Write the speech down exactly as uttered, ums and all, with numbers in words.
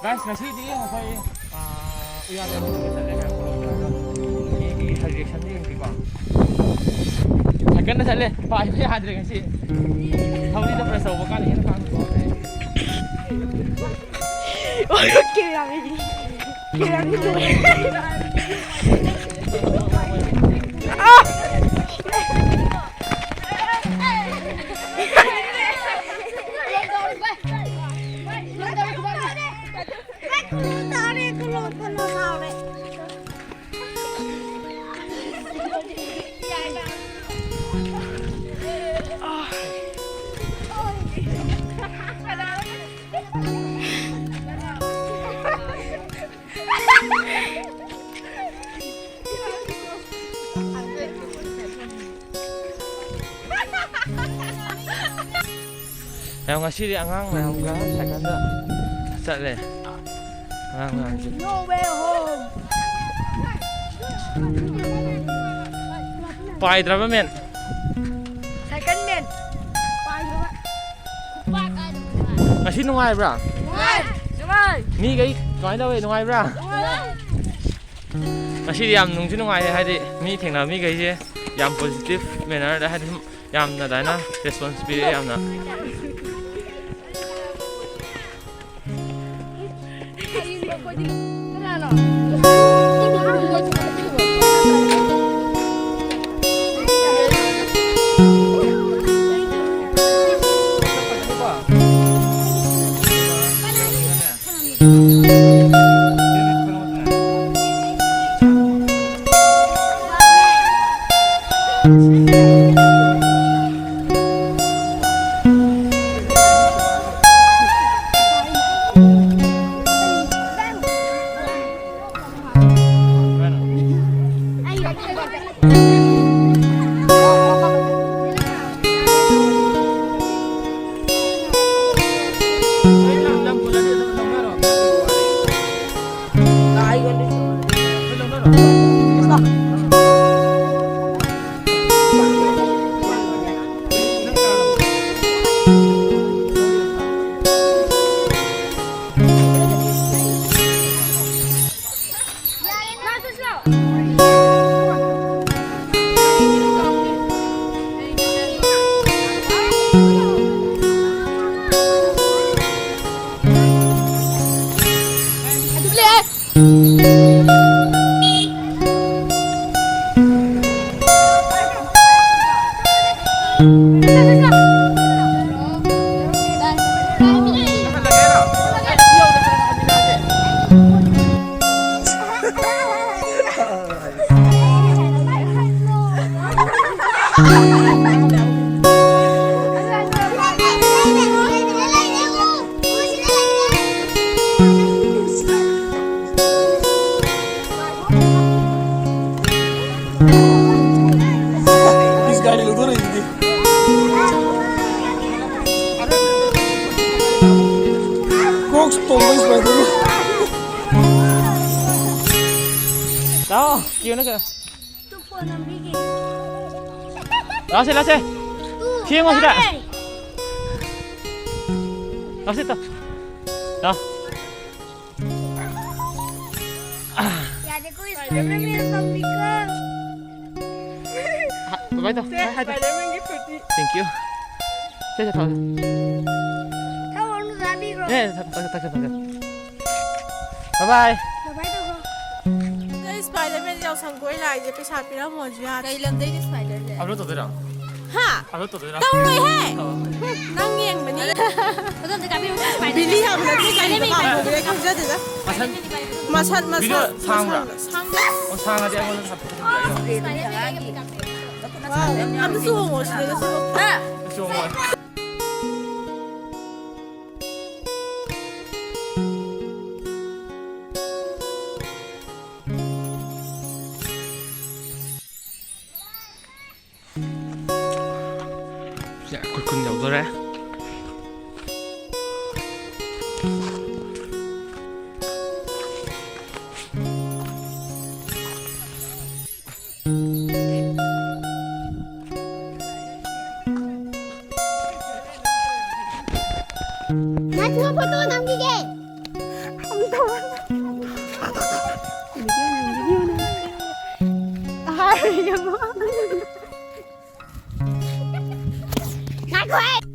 Guys, ꯉꯁꯤꯗꯤ ꯑꯩꯈꯣꯏ, ꯑꯥ, ꯎꯌꯥꯟ ꯂꯥꯟꯖꯤꯟꯕ ꯆꯠꯂꯦ ꯍꯥꯏꯕꯀꯣ꯫ ꯃꯤꯒꯤ reaction ꯗꯤ ꯌꯦꯡꯁꯤꯀꯣ꯫ ꯁꯥꯏꯀꯜꯗ ꯆꯠꯂꯦ, ꯄꯥꯏꯕ ꯌꯥꯗ꯭ꯔꯦ ꯉꯁꯤ꯫ ꯊꯧꯔꯤꯗꯣ ꯈꯔ ꯆꯥꯎꯕ ꯀꯥꯟꯗ ꯍꯦꯟꯅ ꯄꯥꯝꯃꯦ꯫ ꯑꯣꯏꯔꯣ, ꯀꯦꯔꯥꯃꯦꯗꯤ꯫ ꯀꯦꯔꯥꯃꯦꯗꯤ꯫ ꯑꯥ! ꯌꯥꯝ ꯉꯁꯤꯗꯤ ꯑꯉꯥꯡ ꯃꯌꯥꯝꯒ ꯁꯥꯏꯀꯜꯗ ꯆꯠꯂꯦ꯫ ꯑꯉꯥꯡ ꯃꯌꯥꯝꯁꯦ꯫ No way home. ꯄꯥꯏꯗ꯭ꯔꯕ ꯃꯦꯟ꯫ ꯁꯥꯏꯀꯜ ꯃꯦꯟ꯫ ꯄꯥꯏꯗ꯭ꯔꯕ꯫ ꯉꯁꯤ ꯅꯨꯡꯉꯥꯏꯕ꯭ꯔꯥ? ꯅꯨꯡꯉꯥꯏ꯫ ꯅꯨꯡꯉꯥꯏ꯫ ꯃꯤꯈꯩ ꯀꯃꯥꯏꯅ ꯇꯧꯋꯤ? ꯅꯨꯡꯉꯥꯏꯕ꯭ꯔꯥ? ꯅꯨꯡꯉꯥꯏ꯫ ꯉꯁꯤꯗꯤ ꯌꯥꯝ ꯅꯨꯡꯁꯨ ꯅꯨꯡꯉꯥꯏꯌꯦ, ꯍꯥꯏꯗꯤ ꯃꯤ ꯊꯦꯡꯅꯕ ꯃꯤꯈꯩꯁꯦ ꯌꯥꯝ positive manner ꯗ, ꯍꯥꯏꯗꯤ ꯁꯨꯝ ꯌꯥꯝꯅ ꯑꯗꯨꯃꯥꯏꯅ response ꯄꯤꯔꯛꯑꯦ ꯌꯥꯝꯅ꯫ ꯇꯣꯡꯕ ꯁꯨꯃꯥꯏꯅ ꯇꯧꯕ꯫ ꯂꯥꯛꯑꯣ, ꯀꯤꯌꯣꯅ ꯀꯩꯅꯣ꯫ ꯂꯥꯛꯑꯣꯁꯦ, ꯂꯥꯛꯑꯣꯁꯦ꯫ ꯊꯦꯡꯉꯣ ꯁꯤꯗ꯫ ꯂꯥꯛꯑꯣꯁꯦ, ꯇꯣ꯫ ꯂꯥꯛꯑꯣ꯫ ꯌꯥꯗꯦꯀꯣ, Spider-Man ꯃꯌꯥꯝ ꯄꯥꯝꯕꯤꯀꯣ꯫ ꯍꯥ, bye bye ꯇꯧ꯫ ꯁꯦ, ꯍꯥꯏ, ꯍꯥꯏ, ꯇꯧ꯫ Spider-Man ꯒꯤ ꯐꯨꯔꯤꯠꯇꯤ꯫ Thank you꯫ ꯁꯦ, ꯁꯦ, ꯊꯥꯎ, ꯁꯦ꯫ ꯊꯥꯎ ꯑꯣꯟꯗꯨ ꯆꯥꯕꯤꯈ꯭ꯔꯣ꯫ ꯑꯦ, ꯊꯥ-, ꯊꯥ-, ꯊꯥ-, ꯊꯥ-, ꯊꯥ-, bye bye꯫ Bye bye ꯇꯧꯈ꯭ꯔꯣ꯫ ꯅꯣꯏ Spider-Man ꯌꯥꯎꯁꯪ ꯀꯣꯏ ꯂꯥꯛꯏꯁꯦ ꯄꯩꯁꯥ ꯄꯤꯔꯝꯃꯣꯁꯨ ꯌꯥꯗꯦ꯫ ꯀꯩ ꯂꯝꯗꯩꯅꯣ Spider-ꯁꯦ? Upload ꯇꯧꯗꯣꯏꯔꯣ? ꯍꯥ? Upload ꯇꯧꯗꯣꯏꯔꯣ? ꯇꯧꯔꯣꯏꯍꯦ! ꯑꯣ꯫ ꯅꯪ ꯌꯦꯡꯕꯅꯤ꯫ ꯐꯣꯇꯣ ꯑꯝꯇ ꯀꯥꯞꯄꯤꯔꯝꯃꯣ, Spider-Man꯫ ꯕꯤꯂꯤ ꯍꯥꯏꯕ ꯅꯠꯇꯦ, ꯀꯔꯤꯅꯣ ꯀꯥꯎꯊꯣꯛꯈ꯭ꯔꯦ, ꯑꯩ ꯈꯪꯖꯗꯦꯗ꯫ ꯃꯁꯟ-, ꯃꯁꯟ, ꯃꯁꯟ, ꯚꯤꯗꯤꯑꯣ ꯁꯥꯡꯕ꯭ꯔꯥ? ꯃꯁꯟ, ꯁꯥꯡꯗꯦ꯫ ꯑꯣ, ꯁꯥꯡꯉꯗꯤ ꯑꯩꯉꯣꯟꯗ ꯊꯝ-, ꯊꯝꯕꯤꯔꯛꯑꯣ꯫ ꯋꯥꯎ, ꯑꯝꯇ ꯆꯣꯡꯉꯣ, ꯁꯤꯗ ꯆꯣꯡꯉꯣ꯫ ꯆꯣꯡꯉꯣ꯫ ꯁꯦ, ꯈꯨꯔꯈꯨꯜ ꯌꯧꯗꯣꯔꯦ꯫ ꯉꯥꯏꯈꯣ, ꯐꯣꯇꯣ ꯅꯝꯈꯤꯒꯦ꯫ ꯍꯥꯏ, ꯌꯦꯡꯉꯣ꯫ ꯉꯥꯏꯈꯣꯍꯦ!